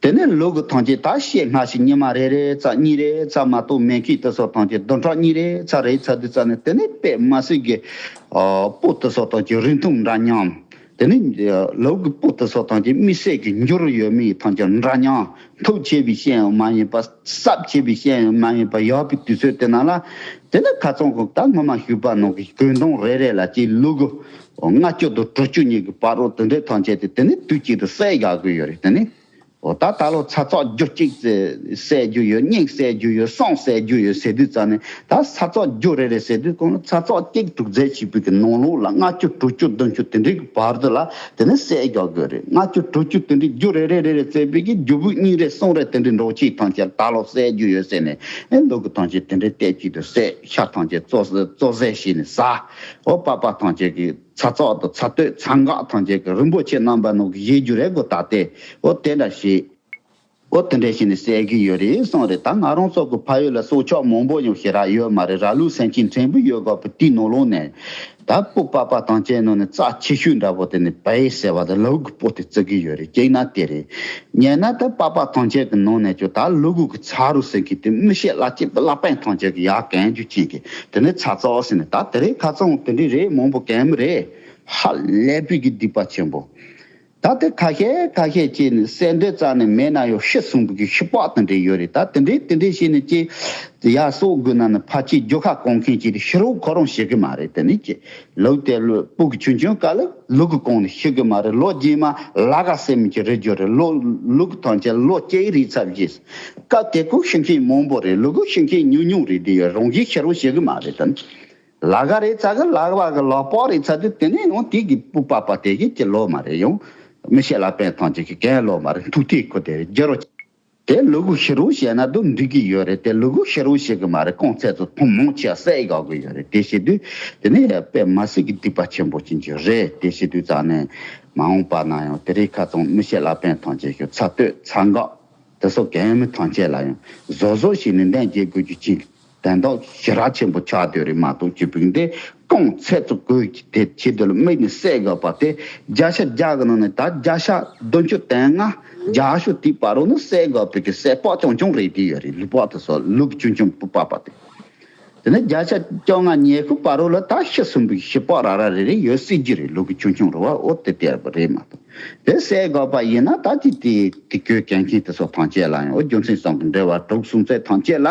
དེ་ནས་ལུ་གུ་ཐམས་ཅད་ད་ཤི་སྔ་ཕྱི་ཉི་མ་རེ་རེ་ཙམ་གཉིས་རེ་ཙམ་མ་གཏོགས་མེད་མཁན་དེ་ཚོ་ཐམས་ཅད་བདུན་ཕྲག་གཉིས་རེ་ཚར་རེ་ཚར་དུས་ཙམ་ནས་དེ་ནས་དཔེ་མི་སྲིད་ཀྱི་ཨ་སྤུ་དེ་ཚོ་ཐམས་ཅད་རིང་ཐུང་འདྲ་མཉམ། དེ་ནས་ལུ་གུ་སྤུ་དེ་ཚོ་ཐམས་ཅད་དམིགས་བསལ་གྱི་འགྱུར་ཡོད་མེད་ཐམས་ཅད་འདྲ་མཉམ། མཐུག་ཆེ་བའི་ཤན་ཡང་མ་ཡིན་པ། སྲབ་ཆེ་བའི་ཤན་ཡང་མ་ཡིན་པ་ཡོད་པའི་དུས་ཚོད་དེ་ནང་ལ། དེ་ནས་ཁ་རྩང་ཁོ་ད་སྔོན་མ་ཞུས་པ་ནང་གི་གོས་མདོང་རེ་རེ་ལ་ཅིག་ལུ་གུ་ལྔ་བཅུ་དང་དྲུག་ཅུ་གཉིས་ཀྱི་བར་རོ་དེ་འདྲའི་ཐམས་ཅད་དེ་དེ་ནས་དུས་གཅིག་ཏུ་བསད་རྒྱག་གི་ཡོད་རེད། དེ་ནས་འོ་ད་ད་ལོ་ཚ་ཚག་རྒྱུ་གཅིག་བསད་རྒྱུ་ཡོད། གཉིས་བསད་རྒྱུ་ཡོད། གསུམ་བསད་རྒྱུ་ཡོད་ཟེར་དུས་ཙམ་ནས་ད་ཚ་ཚག་རྒྱུ་རེ་རེ་ཟེར་དུས་གོང་ཚ་ཚག་གཅིག་དྲུག་རྫས་བྱས་པའི་གི་ནང་ལོགས་ལ་ལྔ་བཅུ་དྲུག་ཅུ་བདུན་ཅུ་དེ་འདྲའི་གི་བར་དུ་ལ་དེ་ནས་བསད་རྒྱག་གི་ཡོད་རེད། ལྔ་བཅུ་དྲུག་ཅུ་དེ་འདྲའི་རྒྱུ་རེ་རེ་རེ་རེ་བསད་པའི་གི་རྒྱུ་སྤུས་གཉིས་རེ་གསུམ་རེ་དེ་འདྲའི་འདྲ་ཅིག་ཐམས་ཅད་ད་ལོ་བསད་རྒྱུ་ཡོད་ཟེར་ནས་ཨེ་ལུ་གུ་ཐམས་ཅད་དེ་འདྲའི་ལྟས་གཅིག་ཏུ་བསད། ཤ་ཐམས་ཅད་བཙོ་བཙོ་བཟས་བྱས་ནས་ཟ། འོ་པགས་པ་ཐམས་ཅད་ཀྱི་ཚ་ཚག་དང་ཚ་སྟོད་ཚ་འགག་ཐམས་ཅད་ཀྱི་རིན་པོ་ཆེ་རྣམ་པ་ནང་གི་བཞེས་རྒྱུ་རེད་གོ་ད་ལྟའི་འོ་དེ་འདྲ་བྱས། འོ་དེ་འདྲ་བྱས་ནས་བསད་ཀྱི་ཡོད་རེད་གསུངས་རེད། ད་ང་རང་ཚོ་གི་ཕ་ཡུལ་ལ་སྲོག་ཆགས་མང་པོ་ཡང་ཞེ་དྲག་ཡོད་མ་རེད། ར་ལུག་སེམས་ཅན་ཕྲན་བུ་ཡོད་དགོས་པའི་དེའི་ནང་ལོགས་ནས། ད་སྤུ་པགས་པ་ཐམས་ཅད་ནང་ནས་རྩ་ཆེ་ཤོས་འདྲ་པོ་དེ་ནི་བལ་ཟེར་བ་དང་ལུག་གི་སྤུ་དེ་བརྩི་གི་ཡོད་རེད། གཅིག་ན་དེ་རེད། གཉིས་ན་ད་པགས་པ་ཐམས་ཅད་ཀྱི་ནང་ནས་ཀྱང་ད་ལུ་གུ་གི་ཚ་རུ་ཟེར་མཁན་དེ་མི་ཤེས་བླ་སྤྱི་བླ་དཔོན་ཐམས་ཅད་ཀྱི་ཡར་གན་རྒྱུ་ཅན་གྱི་དེ་ནི་ཚ་ཚག་ཟེར་ནས་ད་དེ་རེད། ཁ་རྩང་དེ་འདྲའི་རེད། མང་པོ་གན་མི་རེད། ཧ་ལས་པའི་གི་སྡིག་པ་ཆེན་པོ། ད་དེ་ཁ་ཤས་ཁ་ཤས་ཀྱིས་ནི་གསལ་འདོད་རྩ་ནས་མེད་ན་ཡང་ཤི་གསོན་པོ་གི་ཤི་པགས་དེ་འདྲས་ཡོད་རེད། ད་དེ་འདྲས་དེ་འདྲས་བྱས་ནས་ཀྱི་ཡ་སྲོག་དགོས་ན་ནི་ཕལ་ཆེར་རྒྱུ་ཁ་གོང་མཁན་ཅིག་རེད། ཤི་རོགས་ཁོ་རང་ཤི་གི་མ་རེད། དེ་ནི་ཀྱི་ལུག་དེ་ལུ་སྤུ་གི་ཆུང་ཆུང་དཀའ་ལས་ལུག་གི་གོང་ནས་ཤི་གི་མ་རེད། ལོ་རྗེས་མ་ལ་ག་སེ་མི་ཀྱི་རེད་རྒྱུ་རེད། ལོ་ལུག་གི་ཐམས་ཅད་ལོ་སྐྱེ་རིགས་ཚབ་ཀྱིས་སྐབས་དེ་ཁོ་ཤི་མཁན་མང་པོ་རེད། ལུག་གི་ཤི་མཁན་ཉུང་ཉུང་རེད། དེ་ཡོད་རང་གིས་ཤི་རོགས་ཤི་གི་མ་རེད། དེ་ནི། ལ་ག་རེད་ཚ་གི་ལ་ག་བ་གི་ལག་པགས་རེད་ཚ་དུས་དེ་ནས་ཡང་དེ་གི་སྤུ་པགས་པ་དེ་གི་ཅི་ལོ་མ་རེད། ཡང་མི་ཤེས་ལ་པན་ཐང་ཅིག་གི་གན་ལོ་མ་རེད། ཐུག་ཐིག་ཁོ་དེ་རེད་རྒྱ་རོ། དེ་ལུ་གུ་ཤི་རུ་བྱས་ན་དུ་འགྲིག་གི་ཡོད་རེད། དེ་ལུ་གུ་ཤི་རུ་བྱེད་གི་མ་རེད། གོང་ཚད་དུ་ཐུང་མང་ཆེ་བསད་དགོས་གི་ཡོད་རེད། དེ་བྱེད་དུས་དེ་ནས་དཔེ་མ་སྲིད་ཀྱི་སྡིག་པ་ཆེན་པོ་ཅན་ཅིག་རེད། དེ་བྱེད་དུས་ཙང་ནས་མ་འོངས་པ་ན་ཡང་དེ་རིང་ཁ་ཚང་མི་ཤེས་ལ་པན་ཐང་ཅིག་གི་ཚ་སྟོད་ཚ་འགག་དེ་སོགས་གན་མི་ཐང་ཆད་ལ་ཡང་བཟོ་བཟོ་ཞིག་ནས་འདན་རྒྱལ་དགོས་རྒྱུ་ཅིག་དན་རྟགས་ཞེ་དྲག་ཆེན་པོ་ཆགས་སྡོད་རེད་མ་གཏོགས་ཅི་ཕིག་འདི་རྐང་ཚད་དུ་བཀོལ་གྱི་དེ་ཆེད་དུ་ལ་དམིགས་ནས་བསད་དགོས་པ་དེ་བརྒྱ་ཆ་བརྒྱ་གི་ནང་ནས་ད་བརྒྱ་ཆ་བདུན་ཅུ་དོན་ལྔ་བརྒྱ་ཤོག་དེའི་བར་རུ་ནི་བསད་དགོས་པའི་གི་བསད་པ་ཆུང་ཆུང་རེད། དེ་ཡོད་རེད། ལུས་པགས་དེ་སོགས་ལུག་ཆུང་ཆུང་སྤུ་པགས་པ་དེ། དེ་ནས་བརྒྱ་ཆ་བཅོ་ལྔ་ཉི་ཤུ་བར་རུ་ལ་ད་ཤི་གསོན་པོའི་ཤི་པགས་ར་ར་རེ་རེ་ཡོད་སྲིད་ཀྱི་རེད། ལུག་ཆུང་ཆུང་རེད་བ། འོ་དེ་དེ་རེད་མ་གཏོགས་དེ་བསད་དགོས་པ་ཡིན་ན་ད་དེ་དེ་དེ་གོས་གན་ཁྱིན་དེ་སོགས་ཐམས་ཅད་ལ་ཡང་འོ་རྒྱུ་མཚན་སོང་གི་འབྲེལ་བ་དྲུག་གསུམ་ཚད་ཐམས་ཅད་ལ།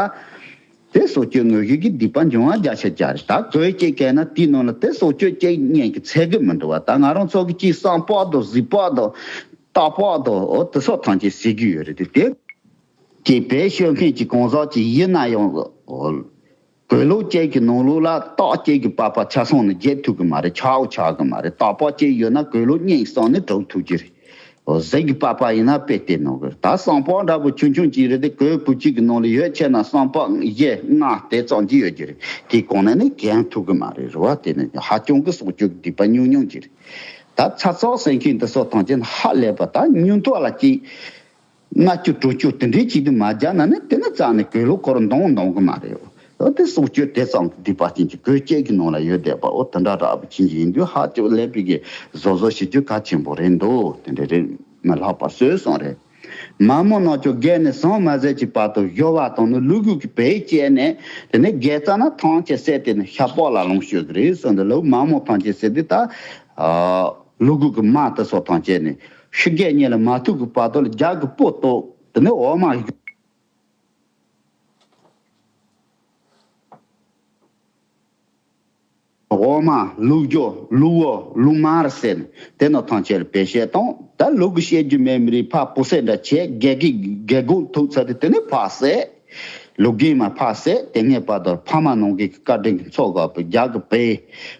དེ་སྲོག་གཅོད་དངོས་གཞི་གི་སྡིག་པ་འབྱུང་བ་བརྒྱ་ཆ་བརྒྱ་རེད། ད་གོས་གཅིག་གན་ན་དེའི་ནང་ལ་དེ་སྲོག་གཅོད་གཅིག་གཉིས་ཀྱི་ཚད་གི་མི་འདུག་བ། ད་ང་རང་ཚོ་གི་གཅིག་སྲང་པགས་དང་གཟིག་པགས་དང་སྟག་པགས་དང་འོ་དེ་སོགས་ཐམས་ཅད་ཟེར་གི་ཡོད་རེད། དེ་དེ་གཅིག་བེད་སྤྱོད་མཁན་གྱི་གང་ཟག་ཅིག་ཡིན་ན་ཡང་འོ་གོས་ལོག་གཅིག་གི་ནང་ལོགས་ལ་སྟག་གཅིག་གི་པགས་པ་ཆ་ཚང་ནས་རྒྱས་ཐུབ་གི་མ་རེད། ཆག་འོ་ཆག་གི་མ་རེད། སྟག་པགས་གཅིག་ཡོད་ན་གོས་ལོག་གཉིས་སྲང་ནས་གྲུབ་ཐུབ་ཀྱི་རེད། འོ་གཟིག་གི་པགས་པ་ཡིན་ན་དཔེ་དེ་ནོ་གི་ད་སྲང་པགས་འདྲ་པོ་ཆུང་ཆུང་ཅིག་རེད། དེ་གོས་བུ་གཅིག་གི་ནང་ལ་ཡོད་ཆེ་ན་སྲང་པགས་བཞི་ལྔ་དེ་ཙམ་ཅིག་ཡོད་ཀྱི་རེད། དེ་གོང་ནས་ནི་གན་ཐུབ་གི་མ་རེད་རེད་བ། དེ་ནི་ཧ་ཅང་གི་སྲོག་གཅོད་ཀྱི་སྡིག་པ་ཉུང་ཉུང་ཅིག་རེད། ད་ཚ་ཚག་ཟེར་མཁན་དེ་སོགས་ཐམས་ཅད་ཧ་ལས་པ་ད་ཉུང་མཐོ་ལ་གཅིག་ལྔ་བཅུ་དྲུག་ཅུ་དེ་འདྲའི་ཅིག་དུ་མ་བརྒྱབ་ན་ནི་དེ་ནི་རྩ་ནས་གོས་ལོག་ཁོ་རང་འདང་འདང་གི་མ་རེད། འོ་དེ་སྲོག་གཅོད་དེ་ཙམ་གྱི་སྡིག་པ་ཅན་གྱི་གོས་གཅིག་གི་ནང་ལ་ཡོད་བསྡད་པ་འོ་དེ་འདྲ་འདྲ་པོ་ཅན་གྱི་ཡིན་དུས་ཧ་ཅང་ཀླད་པའི་གི་བཟོ་བཟོ་བྱེད་རྒྱུ་གལ་ཆེན་པོ་རེད་འདུག་དེ་འདྲ་རེད། མི་ལྷག་པ་བཟོས་སོང་རེད། མ་མོ་ནག་ཅོག་བརྒལ་ནས་ཟང་མ་ཟད་ཀྱི་བར་དུ་གཞོལ་བ་དང་ནི་ལུ་གུ་གི་བེད་སྤྱད་ནས་དེ་ནས་བརྒལ་ཙ་ན་ཐང་ཆད་བསད་དེ་ནི་ཤ་པགས་ལ་ལོངས་སྤྱོད་ཀྱི་རེད་གསུངས་འདུག་ལུག་མ་མོ་ཐང་ཆད་ཟེར་དུས་ད་ཨ། ལུ་གུ་གི་མ་དེ་སོགས་ཐམས་ཅད་ནི་ཤི་རྒྱལ་གཉིས་ལ་མ་ཐུག་གི་བར་དུ་ལ་རྒྱ་གི་སྤུ་ཏོག་དེ་ནི་འོ་མ་འོ་མ་ལུག་རྒྱུ་ལུག་འོ་ལུག་མར་ཟེར་ནས་དེ་ནི་ཐམས་ཅད་ལ་བེད་སྤྱད་བཏང་། ད་ལུག་གི་བཤད་རྒྱུ་མེད་མི་རིགས་ཕ་བུ་སེ་འདྲ་བྱས་རྒྱལ་གི་རྒྱལ་སྒོ་ཐུག་ཚར་དུས་དེ་ནི་ཕ་བསད། ལུག་རྒན་མ་ཕ་བསད། དེ་སྔས་བར་དུ་ཕ་མ་ནང་གི་བཀའ་དྲིན་གྱི་ཚོགས་དགོས་པའི་རྒྱ་གི་བེ་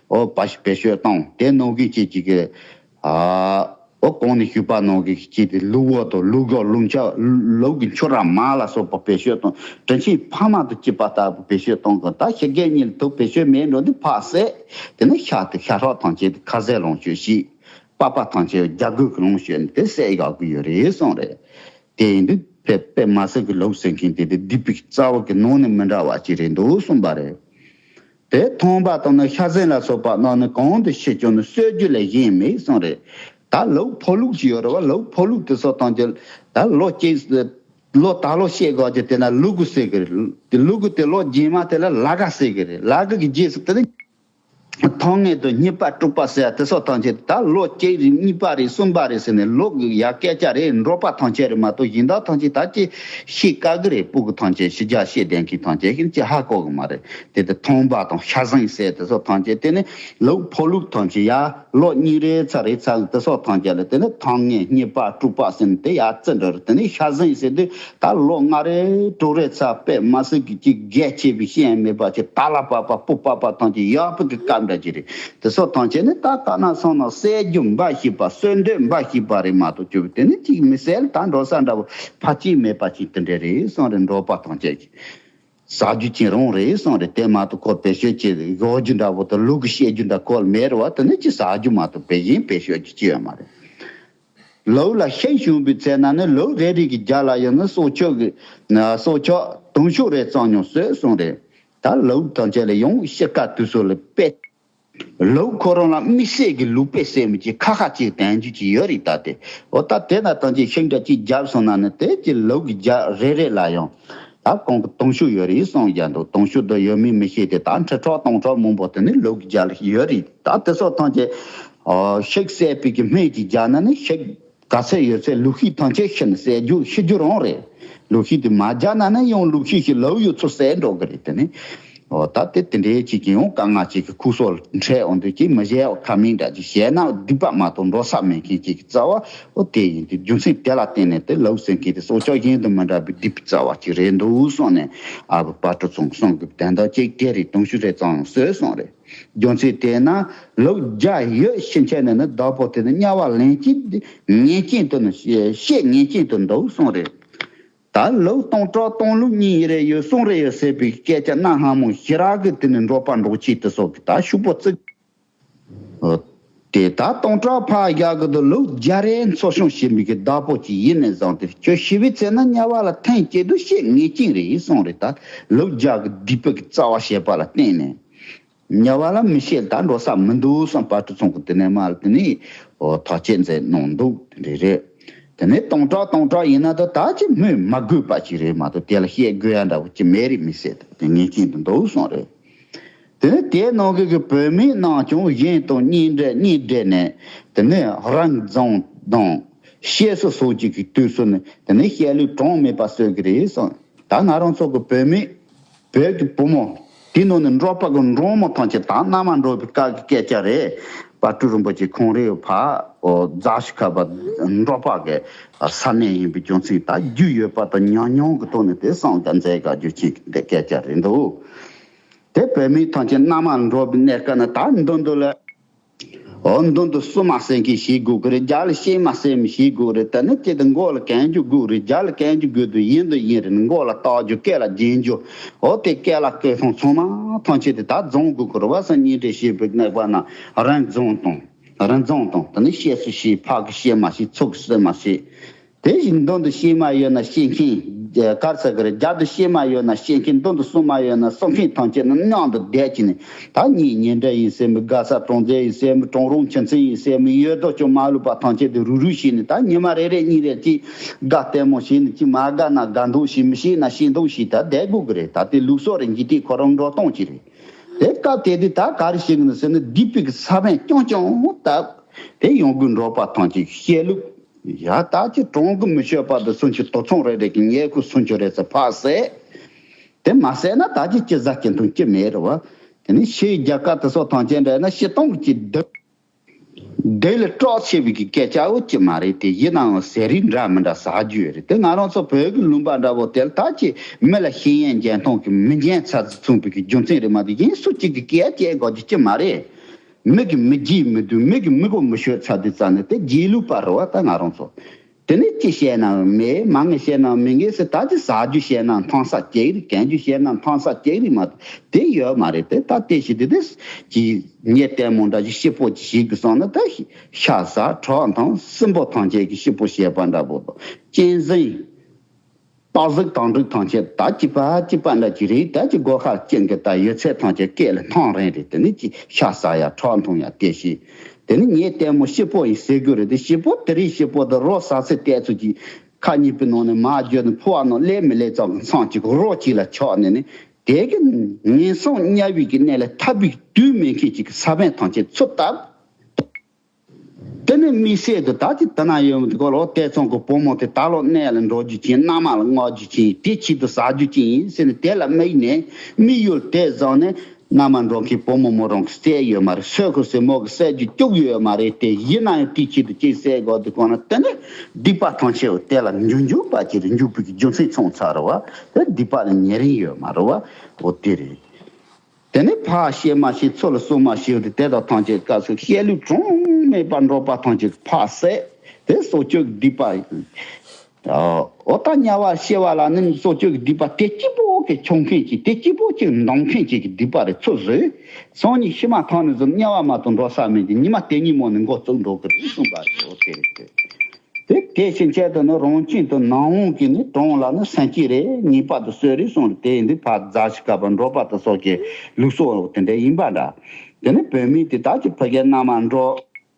འོ་བ་ཞིག་བེད་སྤྱོད་བཏང་དེ་ནང་གི་ཅིག་ཅིག་གི་ཨ་འོ་གོང་ནས་ཞུས་པ་ནང་གི་ཅིག་དེ་ལུག་འོ་དང་ལུག་གོ་ལུག་འཆའ་ལུག་གི་འཆུ་ར་མ་ལ་སོགས་པ་བེད་སྤྱོད་བཏང་དྲིན་ཆེན་ཕ་མ་དང་གཅིག་པ་ལྟ་བུ་བེད་སྤྱོད་བཏང་གི་ད་ཤི་རྒྱལ་གཉིས་ལ་ཐུག་བེད་སྤྱོད་མེད་འགྲོ་འདི་ཕ་བསད། དེ་ནི་ཤ་དེ་ཤ་ཧྲག་ཐམས་ཅད་དེ་ཁ་ཟས་ལོངས་སྤྱོད་ཞིག་པགས་པ་ཐམས་ཅད་རྒྱ་གོས་ཀྱི་ལོངས་སྤྱོད་ནི་དེ་བསད་ཡག་གི་ཡོད་རེད་གསུངས་རེད། དེ་ཡིན་དུས་དཔེ་དཔེ་མ་སྲིད་ཀྱི་ལུགས་ཟེར་མཁན་དེ་དེ་སྡིག་པའི་རྩ་བ་གི་ནང་ནས་མི་འདྲ་བ་ཅིག་རེད་འདུག་གསུངས་པ་རེད། དེ་མཐོང་བ་དང་ནི་ཤ་ཟན་ལ་སོགས་པ་རྣམས་ནི་གང་དུ་ཤི་ཀྱང་ནི་གསོད་རྒྱུ་ལས་གཞན་མེད་གསུངས་རེད། ད་ལུག་ཕོ་ལུག་ཅིག་ཡོད་རེད་བ། ལུག་ཕོ་ལུག་དེ་སོགས་ཐམས་ཅད་ད་ལོ་གཅིག་ལོ་ད་ལོ་བཤད་དགོས་ཀྱི་དེ་ན་ལུག་གུ་ཟེར་གི་རེད། དེ་ལུག་གུ་དེ་ལོ་རྗེས་མ་དེ་ལ་ལ་ག་ཟེར་གི་རེད། ལ་ག་གི་རྗེས་སུ་དེ་ནི། ཐང་ངེ་དང་གཉིས་པ་དྲུག་པ་ཟེར་དེ་སོགས་ཐམས་ཅད་ད་ལོ་གཅིག་རེད། གཉིས་པ་རེད། གསུམ་པ་རེད་ཟེར་ནས་ལོ་གི་ཡ་སྐད་ཆ་རེད། འབྲོག་པ་ཐམས་ཅད་རེད་མ་གཏོགས་གཞན་དག་ཐམས་ཅད་ད་ཅི་ཤེས་དཀའ་གི་རེད། སྤུ་གུ་ཐམས་ཅད་ཕྱི་རྒྱལ་ཤེས་ལྡན་མཁན་ཐམས་ཅད་ཤིན་ཅི་ཧ་གོ་གི་མ་རེད། དེ་དེ་མཐོང་བ་དང་ཤ་ཟན་ཟེར་དེ་སོགས་ཐམས་ཅད་དེ་ནི་ལུག་ཕོ་ལུག་ཐམས་ཅད་ཡ་ལོ་གཉིས་རེ་ཚ་རེ་ཚ་དེ་སོགས་ཐམས་ཅད་ལ་དེ་ནི་ཐང་ངེ་གཉིས་པ་དྲུག་པ་ཟེར་ནས་དེ་ཡ་བརྩི་འགྲོ་རེད། དེ་ནི་ཤ་ཟན་ཟེར་དུས། ད་ལོ་ལྔ་རེ་དྲུག་རེ་ཚ་དཔེ་མ་སྲིད་ཀྱི་ཅིག་རྒྱལ་ཆེ་བའི་ཤེས་ཡོན་མེད་པ་ཅིག་ད་ལ་བབ་པ་སྤུ་བབ་པ་ཐམས་ཅད་ཡག་པོ་གི་སྐབས་འདྲ་ཅིག་རེད། དེ་སོགས་ཐམས་ཅད་ནི་ད་ལྟ་ན་སོང་ན་བསད་རྒྱུ་འབའ་ཞིག་པ་གསོད་འདོད་འབའ་ཞིག་པ་རེད་མ་གཏོགས་ཅིག་དེ་ནི་ཅིག་མི་བསད་ལ་ད་འགྲོ་ས་འདྲ་བོ་ཕ་གཅིག་མེད་པ་ཅིག་དེ་འདྲ་རེད་གསུངས་རེད། འབྲོག་པ་ཐམས་ཅད་ཀྱིས་ཟ་རྒྱུ་ཅིག་རང་རེད་གསུངས་རེད། དེ་མ་གཏོགས་ཁོ་བེད་སྤྱོད་ཅིག་གཞོག་རྒྱུ་འདྲ་བོ་དང་ལུག་གི་བཤད་རྒྱུ་འདྲ་ཁོ་ལ་མེད་རེད་བ། དེ་ནི་ཅིག་ཟ་རྒྱུ་མ་གཏོགས་བེད་གཞན་བེད་སྤྱོད་རྒྱུ་ཅི་ཡོད་མ་རེད། ལུག་ལ་ཤིང་ཞོན་པའི་ཚེ་ན་ནི་ལུག་རེ་རེ་གི་རྒྱབ་ལ་ཡང་ནི་སྲོག་ཆགས་ཀྱི་སྲོག་ཆགས་དུང་ཤུགས་རེ་བཙོང་མྱོང་ཟོས་གསུངས་རེད། ད་ལུག་ཐམས་ཅད་ལ་ཡང་ཤི་ཁ་དུས་སུ་ལ་དཔེ། ལུག་ཁོ་རང་ལ་དམིགས་བསལ་གྱི་ལུག་དཔེ་ཟེར་མི་ཅིག་ཁ་ཁ་ཅིག་དན་རྒྱུ་ཅིག་ཡོད་རེད། ད་དེ་འོ་ད་དེ་ན་ཐམས་ཅད་ཤིང་འདྲ་ཅིག་བརྒྱབ་སོང་ན་ནི་དེ་ཅིག་ལུག་གི་རྒྱབ་རེ་རེ་ལ་ཡང་ད་གོང་གི་དུང་ཤུགས་ཡོད་རེད་གསུངས་ཀྱང་འདུག་དུང་ཤུགས་དེ་ཡོད་མིན་མི་ཤེས་ཏེ་ད་ཁྲི་ཕྲག་སྟོང་ཕྲག་མང་པོ་དེ་ནི་ལུག་གི་རྒྱབ་ལ་ཡོད་རེད། ད་དེ་སོགས་ཐམས་ཅད། ཨ་ཤིག་བསད་པའི་གི་སྨན་ཅིག་རྒྱག་ན་ནི་ཤིག་ག་ཚད་ཡོད་ཚད་ལུག་ཤིག་ཐམས་ཅད་ཤི་ནས་བསད་རྒྱུ་ཤི་རྒྱུ་རང་རེད། ལུག་ཤིག་དེ་མ་རྒྱག་ན་ནི་ཡང་ལུག་ཤིག་ཤི་ལུག་ཡོད་ཚོ་བསད་འགྲོ་གི་རེད། དེ་ནི་ཨོ་ད་དེ་དེ་འདྲའི་ཅིག་གི་ཡང་དཀའ་ངལ་ཅིག་གི་ཁུག་སོ་འཕྲད་འོང་དུས་ཅིག་མི་བཞེས་ཁ་མིན་འདྲ་ཅིག་བཞེས་ན་སྡིག་པ་མ་གཏོགས་འགྲོ་ས་མེད་མཁན་ཅིག་གི་རྩ་བ་ཨོ་དེ་ཡིན་དུས་རྒྱུ་མཚན་དེ་ལ་བརྟེན་ནས་དེ་ལུག་ཟེར་མཁན་དེ་སྲོག་ཆགས་གཞན་དང་མི་འདྲ་བའི་སྡིག་པའི་རྩ་བ་ཅིག་རེད་འདུག་གསུངས་ནས་ཨ་བུ་དཔལ་སྤྲུལ་ཚང་གསུང་གི་དན་རྟགས་ཅིག་དེ་རེད། དུང་ཕྱུར་རེ་ཙམ་གསོལ་གསུངས་རེད། རྒྱུ་མཚན་དེས་ན་ལུག་བརྒྱ་ཡོད་ཕྱིན་ཆད་ནས་ནི་བདག་པོ་དེ་ནི་དམྱལ་བ་ལེན་གྱི་ངེས་ཅན་དུ་ནི་བཤད་ངེས་ཅན་དུ་འདུག་གསུངས་རེད། ད་ལུག་སྟོང་ཕྲག་སྟོང་ལུག་གཉིས་རེ་ཡོད་གསུང་རེ་ཡོད་ཟེར་བའི་སྐད་ཆ་གནའ་སྔ་མོ་ཞེ་དྲག་གི་དེ་ནི་འབྲོག་པ་འབྲོག་ཁྱི་དེ་ཚོ་གི་ད་ཤུག་པོ་བརྩི། དེ་ད་སྟོང་ཕྲག་ཕར་རྒྱག་གི་འདུག་ལུག་བརྒྱ་རེ་འཚོ་སྐྱོང་བྱེད་མི་གི་བདག་པོ་ཅིག་ཡིན་ནས་བཟུང་སྟེ་ཁྱོད་ཤི་བའི་ཚེ་ན་དམྱལ་བ་ལ་ཐེངས་གཅིག་ཏུ་བཤད་ངེས་ཅན་རེད་གསུངས་རེད། ད་ལུག་བརྒྱ་གི་སྡིག་པ་གི་རྩ་བ་བཤད་པ་ལ་བརྟེན་ནས། དམྱལ་བ་ལ་མི་བཤད་ད་འགྲོ་ས་མི་འདུག་བསམ་དཔལ་སྤྲུལ་ཚང་གི་དེ་ནས་མར་དེ་ནས་ཨོ་ཐག་བཅད་མཛད་གནང་འདུག་དེ་འདྲ་རེད། དེ་ནས་སྟོང་ཕྲག་སྟོང་ཕྲག་ཡིན་ན་ད་ད་ཅི་སྨོས་མ་དགོས་པ་ཅིག་རེད་མ་གཏོགས་དེ་ལ་བཤད་དགོས་ཡ་འདྲ་བོ་ཅི་མེད་རེད། མི་ཟེར་དེ་ངེས་ཅན་དུ་འདུག་གསུངས་རེད། དེ་ནས་དེའི་ནང་གི་གི་བུད་མེད་རྣམས་ཀྱང་གཞན་དང་གཉེན་འབྲེལ་གཉེན་འབྲེལ་ནས་དེ་ནས་རང་བཟང་དང་བཤད་སྲོལ་སོགས་ཀྱི་གི་དུས་སུ་ནི་དེ་ནས་བཤད་ལུགས་གྲངས་མེད་པ་གསོལ་གི་རེད་གསུངས། ད་ང་རང་ཚོ་གི་བུད་མེད་བོད་ཀྱི་བུ་མོ། དེ་ནང་ནས་འབྲོག་པ་གི་འབྲོག་མོ་ཐམས་ཅད་ད་མནའ་མ་འབྲོག་པའི་སྐབས་ཀྱི་སྐད་ཆ་རེད། དཔལ་སྤྲུལ་རིན་པོ་ཆེ་ཁོང་རའི་ཕ་ཨོ་རྫ་ཆུ་ཁ་པ་འབྲོག་པ་གི་ས་གནས་ཡིན་པའི་རྒྱུ་མཚན་ད་རྒྱུས་ཡོད་པ་དང་ཉམས་མྱོང་གི་ཐོག་ནས་དེ་སངས་རྒྱས་མཛད་དགའ་རྒྱུ་ཆེན་གྱི་སྐད་ཆ་རེད་འདུག་དེ་བུད་མེད་ཐམས་ཅད་མནའ་མ་འབྲོག་པའི་གནས་སྐབས་ན་ད་མདུན་དུ་ལ། འོ་མདུན་དུ་བསུ་མ་ཟེར་མཁན་ཞིག་དགོས་ཀྱི་རེད། རྒྱབ་ལ་གཤེད་མ་ཟེར་མི་ཞིག་དགོས་རེད། དེ་ནི་དེ་དུ་མགོ་ལ་གན་རྒྱུ་དགོས་རེད། རྒྱབ་ལ་གན་རྒྱུ་དགོས་དུས་ཡིན་དུ་ཡིན་རེད། མགོ་ལ་བཏགས་རྒྱུ་སྐེ་ལ་འགྱིང་རྒྱུ། འོ་དེ་སྐེ་ལ་སྐེ་ཐང་ཚང་མ་ཐམས་ཅད་དེ་ད་རྫོང་དགོས་ཀྱི་རེད་བ་སང་ཉིན་དྲན་ཤེས་པའི་གནས་པ་ན་རང་རྫོང་དང་། རང་རྫོང་དང་དེ་ནི་གཤེད་སུ་ཞིག་ཕ་གི་གཤེད་མ་ཞིག་ཚུགས་ཀྱི་སྲིད་མ་ཞིག་དེ་བཞིན་མདུན་དུ་གཤེད་མ་ཡོད་ན་གཤེད་མཁན་གར་ས་གི་རེད། རྒྱབ་ཏུ་གཤེད་མ་ཡོད་ན་གཤེད་མཁན། མདུན་དུ་བསུ་མ་ཡོད་ན་བསུ་མཁན་ཐམས་ཅད་ནི་མཉམ་དུ་བསྡད་ཀྱི་ནི་ད་གཉེན་ཉེ་འབྲེལ་ཡིན་ཟེར་མི་དགའ་ས་གྲོང་རྡལ་ཡིན་ཟེར་མི་གྲོང་རོང་ཆུ་ཚན་ཡིན་ཟེར་མི་ཡོད་དོ་ཅོག་མ་ལུས་པ་ཐམས་ཅད་དུ་རུག་རུག་བྱས་ནས་ད་ཉི་མ་རེ་རེ་གཉིས་རེ་གཅིག་དགའ་ལྟད་མོ་བྱས་ནས་གཅིག་མ་དགའ་ན་དགའ་མདོག་བྱས་མི་ཤེས་ན་ཤེས་མདོག་བྱས་ད་བསྡད་དགོས་ཀྱི་རེད། ད་དེ་ལུགས་སྲོལ་རེད། འཇིག་རྟེན་ཁོ་རང་འགྲོ་སྟངས་ཅིག་རེད། དེ་སྐབས་དེ་དུས་ད་ག་རེ་བྱེད་ཀྱི་ནི་ཟེར་ན་སྡིག་པའི་གི་ས་བོན་རྐྱང་རྐྱང་བཏབ། དེ་ཡོང་སྒོའི་འབྲོག་པ་ཐམས་ཅད་བཤད་ལུགས། ཡ་ད་ཅི་གྲོང་གི་མི་ཤོད་པ་དུ་སུན་ཆུ་དོ་ཚོང་རེ་རེ་གི་ཉལ་ཁུ་སུན་ཆུ་རེ་ཚ་ཕག་བསད། དེ་མ་བསད་ན་ད་ཅི་ཅི་ཟ་ཅི་འཐུང་ཅི་མེད་རེད་བ། དེ་ནི་ཕྱིའི་རྒྱལ་ཁབ་དེ་སོགས་ཐམས་ཅད་འདྲ་ན་ཕྱི་སྟོང་གི་ཅི་སྡུག་དེ་ལས་སྐྲག་ཆེ་བའི་གི་སྐད་ཆ་འོ་ཅི་མ་རེད། དེ་ཡིན་ནའང་ཟས་རིགས་འདྲ་མི་འདྲ་ཟ་རྒྱུ་ཡོད་རེད། དེ་ང་རང་ཚོ་བོད་ཀྱི་ལུང་པ་འདྲ་བོ་དེ་ལ་ད་ཅི་མི་ལ་ཤེས་ཡོན་འཇོན་ཐང་གི་མི་འཇོན་ཚ་ཚུངས་པའི་གི་རྒྱུ་མཚན་རེད་མ་གཏོགས་གཞན་སུ་གཅིག་གི་སྐད་ཆ་དགོས་རྒྱུ་ཅི་མ་རེད། མི་གི་མི་རྒྱས་མི་འདུག་མི་གི་མི་གོ་མི་ཤོད་ཚ་དུས་ཙ་ནས་དེ་རྗེས་ལུས་པ་རེད་བ། ད་ང་རང་ཚོ་དེ་ནས་ཅི་བཤད་ནའང་མེད། མ་ངས་བཤད་ནའང་མི་ངས་ཟེར། ད་ཅི་ཟ་རྒྱུ་བཤད་ན་འཐུང་ས་ཅིག་རེད། གན་རྒྱུ་བཤད་ན་འཐུང་ས་ཅིག་རེད་མ་གཏོགས་དེ་ཡོད་མ་རེད། དེ་ད་དེ་ཞིག་དེ་དེ་ཅི་ངས་ལྟད་མོ་འདྲ་ཞིག་ཤི་པོ་ཅིག་ཞིག་གི་སོང་ན་ད་ཤ་ཟ་ཁྲག་འཐུང་སྲིན་པོ་ཐམས་ཅད་ཀྱི་ཤི་པོ་བཤད་པ་འདྲ་པོ་དང་གཅན་གཟན། སྟག་གཟིག་དང་འབྲུག་ཐམས་ཅད་ད་གཅིག་པ་གཅིག་པ་འདྲ་ཅིག་རེད། ད་ཅི་སྒོ་ཁར་ཅན་གི་ད་ཡོད་ཚད་ཐམས་ཅད་སྐེ་ལ་འཐང་རན་རེད། དེ་ནི་ཅི་ཤ་ཟ་ཡ་ཁྲག་འཐུང་ཡ་དེ་ཞིག་དེ་ནི་ངས་ལྟད་མོ་ཤི་པོ་ཡིན་ཟེར་དགོས་རེད། དེ་ཤི་པོ་དེ་རིང་ཤི་པོ་དེ་རོ་ཟ་ཚེ་བལྟས་ཚོད་ཀྱི་ཁ་གཉིས་པའི་ནང་ནས་མར་བརྗོད་ནས་ཕོ་བ་ནང་ལས་མི་ལས་ཙམ་གི་མཚམས་ཅིག་རོ་གཅིག་ལ་ཆགས་ནས་ནི་དེ་གི་ངན་སོང་དམྱལ་བའི་གི་གནས་ལ་ཐར་པའི་དུས་མེད་མཁན་ཅིག་གི་ས་བོན་ཐམས་ཅད་ཚུར་བཏབ། དེ་ནས་དམིགས་བསལ་དུ་ད་ཅི་དེ་ན་ཡོད་མི་དེ་གོ་ལོ་ཏེ་ཚང་གི་བུ་མོ་དེ་ད་ལོ་གནས་ལ་འགྲོ་རྒྱུ་ཅན། མནའ་མ་ལ་མངགས་རྒྱུ་ཅན། དེ་ཆེད་དུ་ཟ་རྒྱུ་ཅན་ཡིན་ཟེར་ནས་དེ་ལ་དམིགས་ནས་དམིགས་ཡུལ་དེ་བཟུང་ནས་མནའ་མ་འགྲོ་མཁན་བུ་མོ་མོ་རང་གི་བསད་ཡོད་མ་རེད། སོས་ཁོ་སོས་མོ་གི་བསད་རྒྱུ་བཅུག་ཡོད་མ་རེད། དེ་ཡིན་ན་ཡང་དེ་ཆེད་དུ་ཅིག་བསད་དགོས་དུས་གོ་ན་དེ་ནས་སྡིག་པ་ཐམས་ཅད་དེ་ལ་འཇུག་འཇུག་པ་ཅིག་རེད། འཇུག་པའི་རྒྱུ་མཚན་ཚང་ཚར་རེད་བ། དེ་སྡིག་པ་ལ་ཉེ་རིང་ཡོད་མ་རེད་བ། འོ་དེ་རེད། དེ་ནས་ཕར་གཤེད་མ་ཞིག་ཚུར་ལ་བསུ་མ་ཞིག་དེ་དེ་དག་ཐམས་ཅད་སྐབས་སུ་བཤད་ལུགས་གྲངས་མེད་པ་འབྲོག་པ་ཐམས་ཅད་ཕར་བསད་དེ་སྲོག་གཅོད་སྡིག་པ། འོ་ད་དམྱལ་བ་སྐྱེ་བ་ལ་ནི་སྲོག་གཅོད་སྡིག་པ་དེ་གཅིག་པོ་གི་ཆོག་མཁན་གྱི་དེ་གཅིག་པོ་གཅིག་འདང་མཁན་གྱི་སྡིག་པ་རེ་ཚུར་བཟོས། སང་ཉིན་ཤི་མ་ཐག་ནས་བཟུང་དམྱལ་བ་མ་གཏོགས་འགྲོ་ས་མེད་ཀྱི་ཉི་མ་དེ་ཉིན་མོ་ནས་འགོ་བཙུགས་འགྲོ་གི་རེད་གསུངས་པ་རེད། འོ་དེ་རེད་དེ། དེ་དེ་ཕྱིན་ཆད་དུ་ནི་རང་ཁྱིམ་དུ་ནང་འོང་གི་ནི་གྲོང་ལ་ནི་སེམས་བསྐྱེད་རེ་ཉེས་པ་དུ་གསོད་རེ་གསུངས་རེ། དེ་ཡིན་དུས་ཕར་རྫ་ཆུ་ཁ་པ་འབྲོག་པ་དུ་སོགས་ཀྱི་ལུགས་སྲོལ་དེ་འདྲ་ཡིན་པ་འདྲ། དེ་ནི་བུད་མེད་དེ་དག་གི་ཕ་གའི་མནའ་མ་འགྲོ་